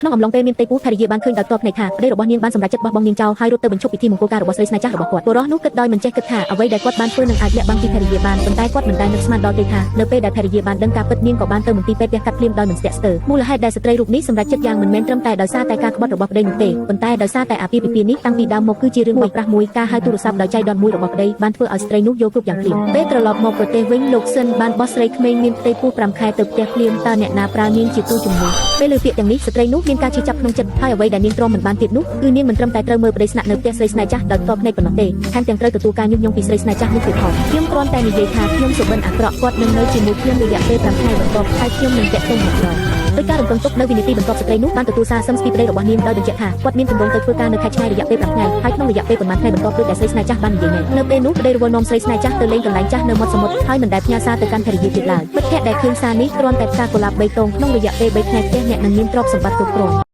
ក្នុងអំឡុងពេលមានផ្ទៃពោះភរិយាបានឃើញដោយផ្ទាល់ភ្នែកថាប្តីរបស់នាងបានសម្រេចចិត្តបោះបង់នាងចោលហើយរត់ទៅបញ្ឈប់ពិធីមង្គលការរបស់ស្រីស្នេហ៍ចាស់របស់គាត់បុរសនោះគិតដោយមិនចេះគិតថាអ្វីដែលគាត់បានធ្វើនឹងអាចលាក់បាំងពីភរិយាបានប៉ុន្តែគាត់មិនដែលនឹកស្មានដល់ទេថានៅពេលដែលភរិយាបានដឹងការពិតនាងក៏បានទៅមន្ទីរពេទ្យផ្ទះកាត់ភ្លាមដោយមិនស្ទាក់ស្ទើរមូលហេតុដែលស្ត្រីរូបនេះសម្រេចចិត្តយ៉ាងមិនមែនត្រឹមតែដោយសារតែការក្បត់របស់ប្តីនោះទេប៉ុន្តែដោយសារតែអាពាហ៍ពិពាហ៍នេះតាំងពីដើមមកគឺជារឿងបោកប្រាស់មួយការហៅទូរស័ព្ទដោយចៃដន្យមួយរបស់ប្តីបានធ្វើឲ្យស្ត្រីនោះយល់គ្រប់យ៉ាងភ្លាមពេលត្រឡប់មកប្រទេសវិញលោកស៊ិនបានបោះស្រីក្មេងមានផ្ទៃពោះ5ខែទៅផ្ទះភ្លាមតើអ្នកណាប្រើនាងជាទូជំនួសពេលលើពាក្យទាំងនេះស្ត្រីនោះមានការឈឺចាប់ក្នុងចិត្តហើយអ្វីដែលនាងទ្រាំមិនបានទៀតនោះគឺនាងមិនត្រឹមតែត្រូវមើលប្តីស្នាក់នៅផ្ទះស្រីស្នេហ៍ចាស់ដោយផ្ទាល់ភ្នែកប៉ុណ្ណោះទេថែមទាំងត្រូវទទួលការញុះញង់ពីស្រីស្នេហ៍ចាស់នោះទៀតផងខ្ញុំគ្រាន់តែនិយាយថាខ្ញុំសុបិនអាក្រក់គាត់នឹងនៅជាមួយខ្ញុំរយៈពេល5ថ្ងៃបន្ទាប់ហើយខ្ញុំនឹងតាក់ទងមកម្ដងដោយការរំពឹងទុកនៅវិនាទីបន្ទាប់ស្ត្រីនោះបានទទួលសារសឹមពីប្តីរបស់នាងដោយបញ្ជាក់ថាគាត់មានគម្រោងទៅធ្វើការនៅខេត្តឆ្ងាយរយៈពេល5ថ្ងៃហើយក្នុងរយៈពេលប៉ុន្មានថ្ងៃបន្ទាប់ដូចដែលស្រីស្នេហ៍ចាស់បាននិយាយមែននៅពេលនោះប្តីរវល់នាំស្រីស្នេហ៍ចាស់ទៅលេងកន្លែងចាស់នៅមាត់សមុទ្រហើយមិនដែលផ្ញើសារទៅកាន់ភរិយាទៀតឡើយមិត្តភក្តិដែលឃើញសារនេះគ្រាន់តែផ្កាកុលាប3តងក្នុងរយៈពេល3ថ្ងៃផ្ទះអ្នកនឹងមានទ្រព្យសម្បត្តិគ្រប់គ្រាន់។